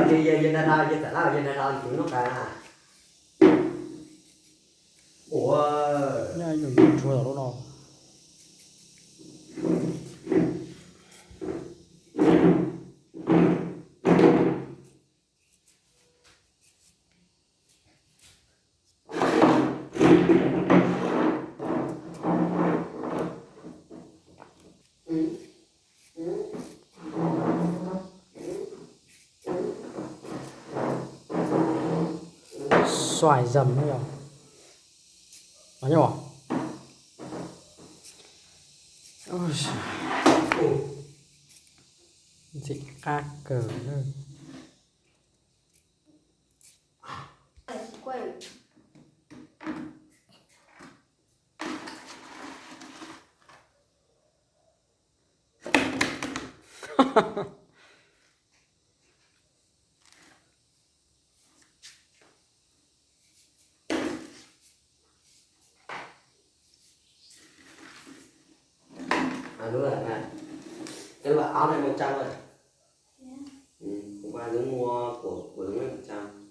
Yog, yog, yog dag, yog txawm lawm, yog dag tus noj qab. Ua, nyob yus yus tsuag tom lub no. Xoài dầm nữa rồi. Nó nhá. Ôi, dị khá cờ nữa. Alo, cái loại áo này một trăm rồi. Ừ, hôm qua Dũng mua của của Dũng một trăm.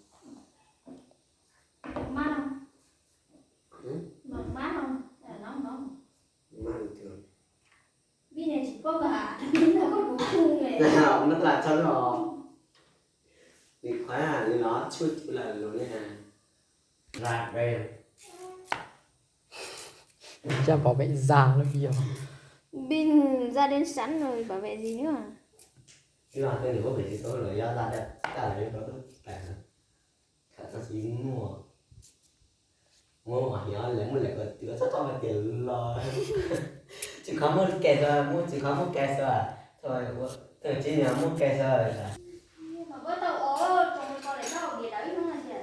Mát không? Ừ? Mát không? Hay là nóng nóng? Mát bình thường. Vij này chỉ có bà, nó có đủ chung này. Nó là sao đó? Đi khóa hàng như nó chưa chịu lại luôn đấy nè. Ra đây. Chắc bảo vệ già lắm bây giờ. Vinh ra đến sẵn rồi, bảo vệ gì nữa? Cái là tên của bảy mươi sáu rồi, ra đây, cả là có tất cả. Khả năng chỉ mua. Muab hais lawv muab lawm ko tw txhob txhob hais tias los. Tsis khov muab ke xwb, muab tsis khov muab ke xwb. Thaum tsis muab ke xwb. Mà có tao ốm, trong con này nó bị đau lắm nè.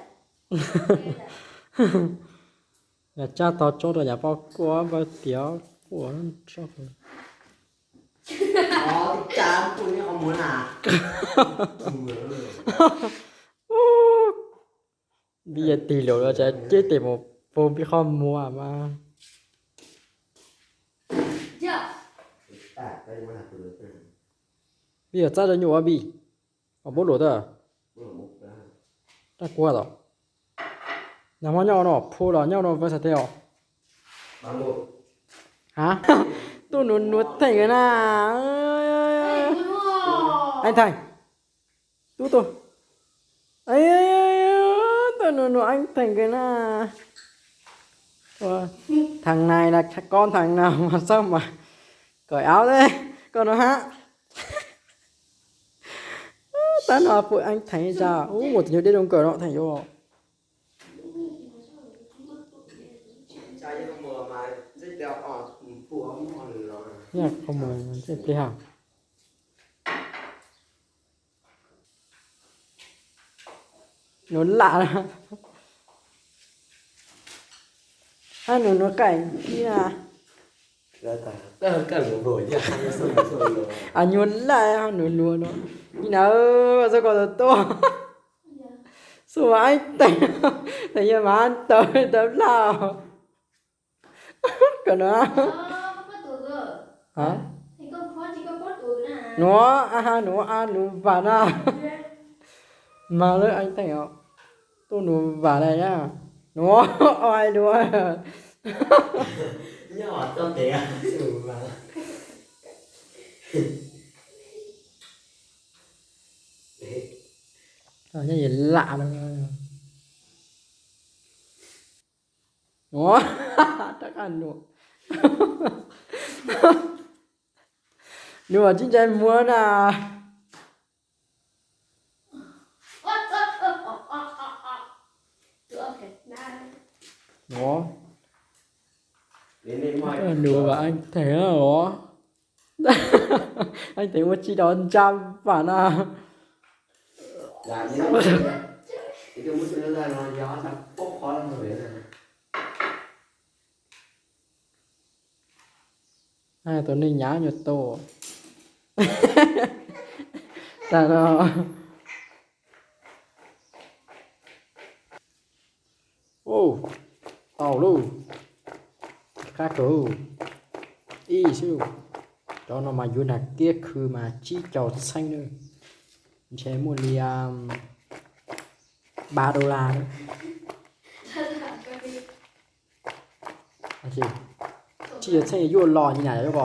Yog tsaj tau tsob rau yav poj kuab npawg tiav quaj tso. Vij yog tig lawm los tseem ceb tes mus puag pib qhov muag mas. Vij yog txaj rau nyuam Vij, os, npau luam tag. Raj kuag tom. Nag hmo nyob no phu los nyob no pab xav teb os. Ha, tuaj nuav nuav theem kawg na. Anh Thành, tub tuaj. Tuaj nuav nuav anh Thành kawg na. Thằng này là con thằng nào mà sao mà cởi áo thế? Con nó hả? Tao nói với anh Thành ra, ú, một tình yêu điên rong cờ nó Thành vô. Nha, không mời, chết đi hả? Nuav lam. Hab nuav nuav qaij ib na. Nyuam laj hab nuav nuav no. Ib na, txhob koj tuaj. Xub mas ib teeg, teem yog mas tawv tawv laj. Koj no. Nuav, a ha, nuav a nuav vas na. Mas lawv an teeg os. Tuaj nuav vas na. Nuav, oi nuav. Nyob yus lam no. Ua, rov qab nuav. Nuav mas tsis ntshai muag na. Nuav, nuav mas anh Thành os. Anh Thành ua tsis tau ntsa vam na. Tus neeg nyav nyuag tau. Tag no. Tau lauj. Qab kawg. Ib xwb. Cov no mas yuav nag kiab khw mas tsib caug txheeb na. Ntshe muaj li ba dollar. Tsib caug txheej yuav los nyiaj yom.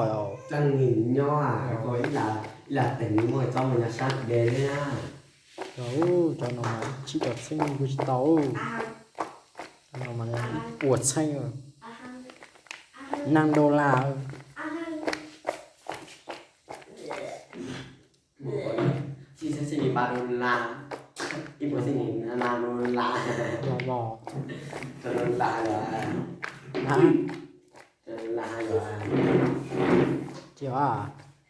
Cov no mas tsib caug txheej kuj tsis tau. Cov no mas ib puas txheej, năm đô la. Ib puas txheej, năm đô la. Los los. Ces tsib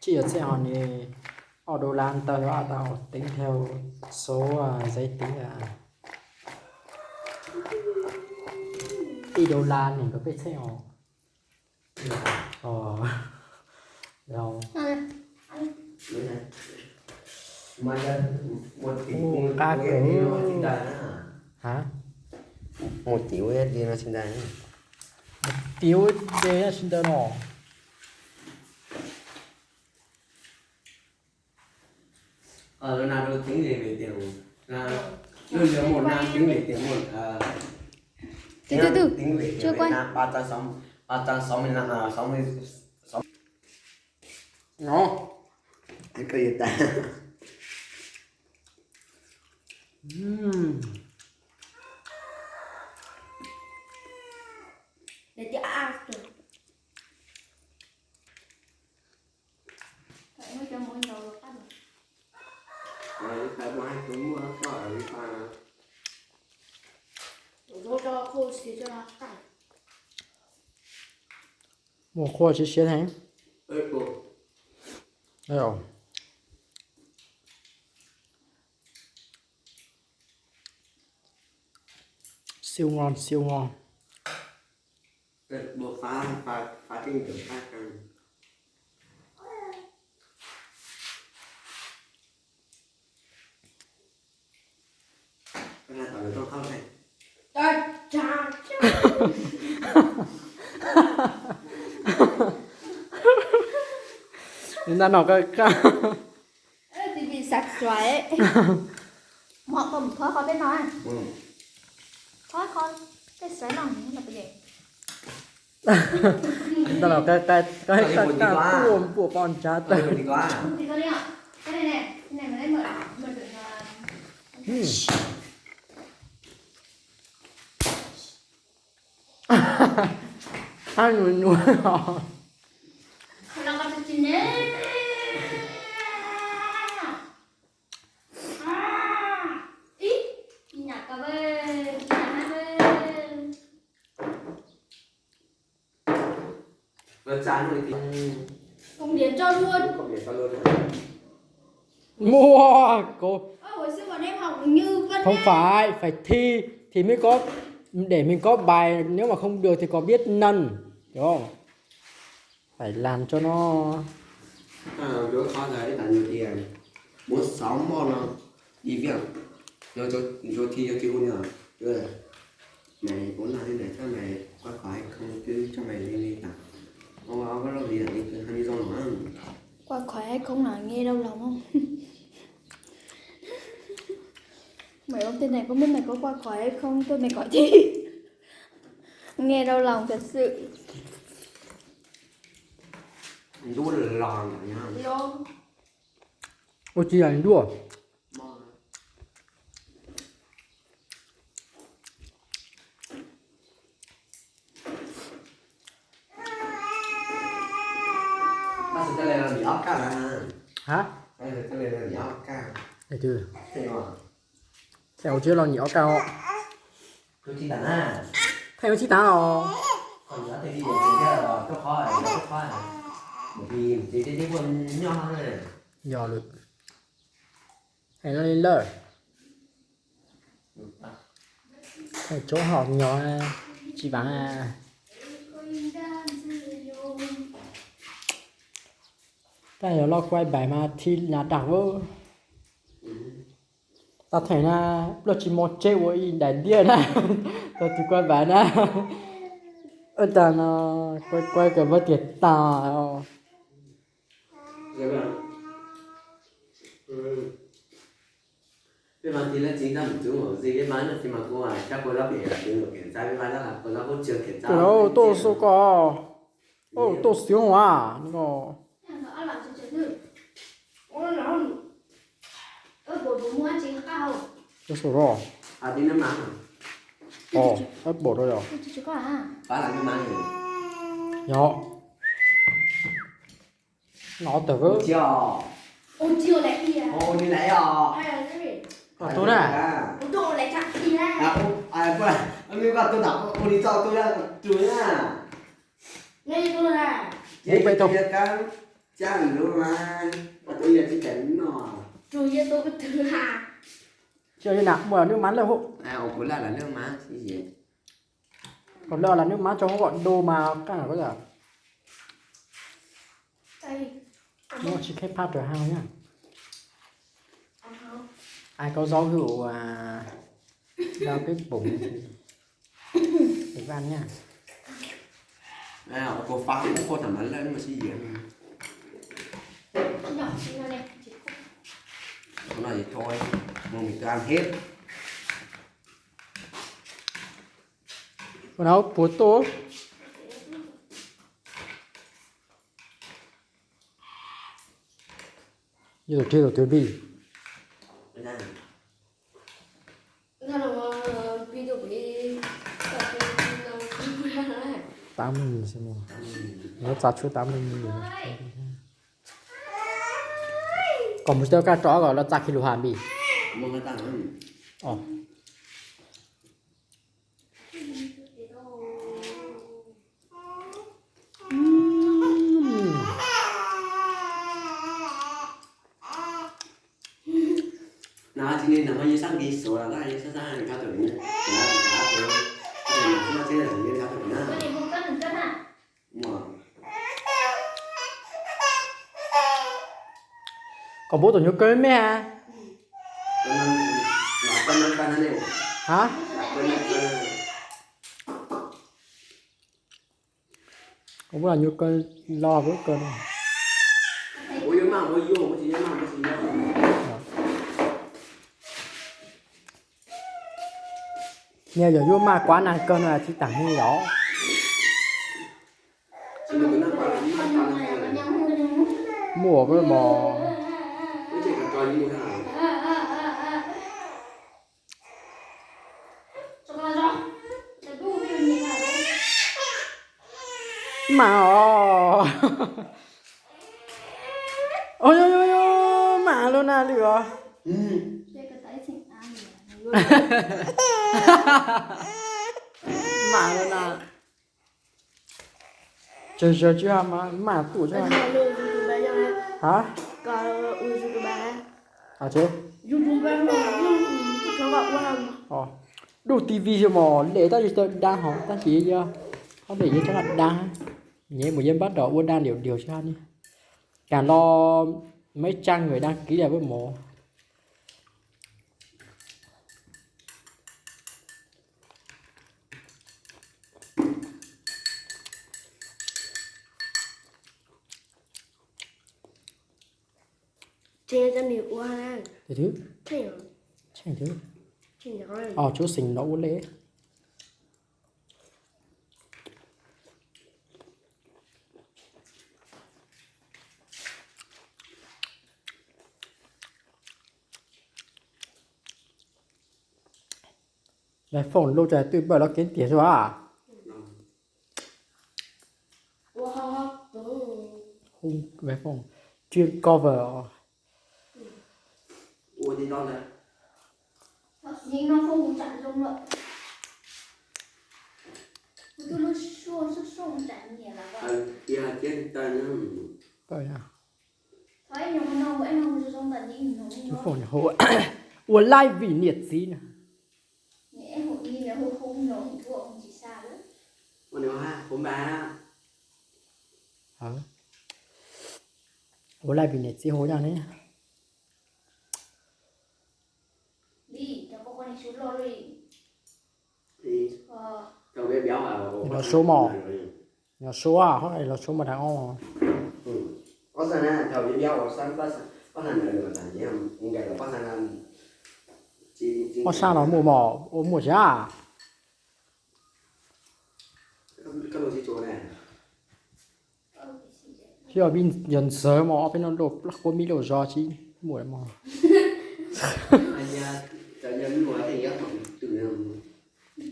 caug txheej ho nws ob dollar ntawd, tau tính theo số giấy tính. Ib dollar nees nkaum peb txheej os. Qab kawg. Hais tias ua de no tsis ntawd no. Ronaldo tính về, về tiền, ơ, ơ, ơ, Từ từ từ, tính về tiền Việt Nam ba trăm sáu mươi, ba trăm sáu mươi lăm, à, sáu mươi, sáu. Nó. Cái gì ta? Ừm. Để cho ăn được. Ua khua siav siav heev. Siêu ngon, siêu ngon. Ntawm no koj, koj. Ê, bị sặc sụa ấy. Mọ còn khó khó bên nó à? Khó khó. Cái xoáy lòng nó là cái gì? Ntawm no koj, koj, koj, koj tuaj npuaj poj ntsab tag. Thì con đi ạ. Cái này này, cái này mà lấy mượn, mượn được, ờ, Hab nyuaj nyuaj os. Không điểm cho luôn. Mua, không phải, phải thi thì mới có, để mình có bài, nếu mà không được thì còn biết nần. Hiểu không? Phải làm cho nó. Lúa khó giờ ib tag nws tias muab sáu món no đi viết. Rồi thi vô thi hu nữa. Mày bốn lần thế này chắc mày qua khỏi hay không chứ cho mày lên đi tặng. Không có đâu đi là đi từ hai mươi giây nữa. Qua khỏi hay không là nghe đau lòng không? Mày ôm tên này có biết mày có qua khỏi hay không? Tôi mày khỏi thi. Nghe đau lòng thật sự. Ntub los ntawm no. Ua tsis yog ntub. Hab? Thaij ua tsis los nim ob kag os. Thaij ua tsis tas os. Yog lawm. Hais no li lawm. Thaij tsob hom nyom tsis vav. Thaij yog loj quay bài mà thi là đạt. Tau them na, plaub tsib hmo tseg ua ib daim diaj na. Tau tus quay bài na. Ua tag no, quay quay kom muab tiag tag. Peb mas tsis lab tsis ntab mus txwv mus zis peb mas no tsis mas kuv cab kua zaub pem txwv mus pem ntxaib peb mas lab kua zaub hub tsis pem ntxaib. Tuaj xwb ko, tuaj xwb as ko. Tuaj xwb as. Ab pom rau yog. Yog. No tawm. Tus na. Ub, peb tau. Cia li na, muaj lub mab lawm hub. Kom lawv lam nws mas tso hauv kom du mas qaj ko yom. Muaj tsis kheej phaj raws hau na. Ai kau zaub hwj ua da peb pum vaj na. Kuv fab kuv qhuaj tham mas lawv mas sib yias. Ua no ces tso mus mis tag hib. Ua no puas tuaj. Yog tus twg tus twg npij. Tám mươi nghìn. Lawv txav tshuav tám mươi nghìn. Kom mus tau kaj rov kom lawv txav khi lus hais npij. Kom puab tus nyuag kawg me. Ha? Kom puab los nyuag kawg los puab kawg. Niag yog yuav maj kuav nag kawg no tsis tas hli los. Muaj mos. Mam os. Os, yog yog yog mam lub na lwm os. Mam lub na. Tsawg zaws tsis ha mas mam tuaj tsis ha. Ha? Duj T V xwb mos, lem tab sis tau dab hov tab sis yog qhov ntawm yog tsab dab, nyias mus yeej npab rov ua dab liam dias tsis ha ne. Kav los meb tsaa nkawd dab kiv lawm puab mos. Tsheej twb, tsheej twb, os tsuav xeem no ua le. Lawv foom lub tsa twj npawj los kev tiag xwb a. Hu lawv foom, tsis cover os. Ua live vim niam txiv na. Ua live vim niam txiv hu nyob ne. Los suav mos, los suav, los suav mos dag ob. Ob sab no muaj mos, ua muaj zab. Tsis yog, yog ntxawg mos, ob peb no lauj, plab quav mib lauj zog tsis muaj mos.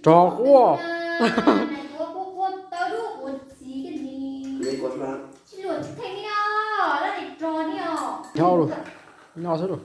Rog quaj. Nyob, nyob xwb lauj.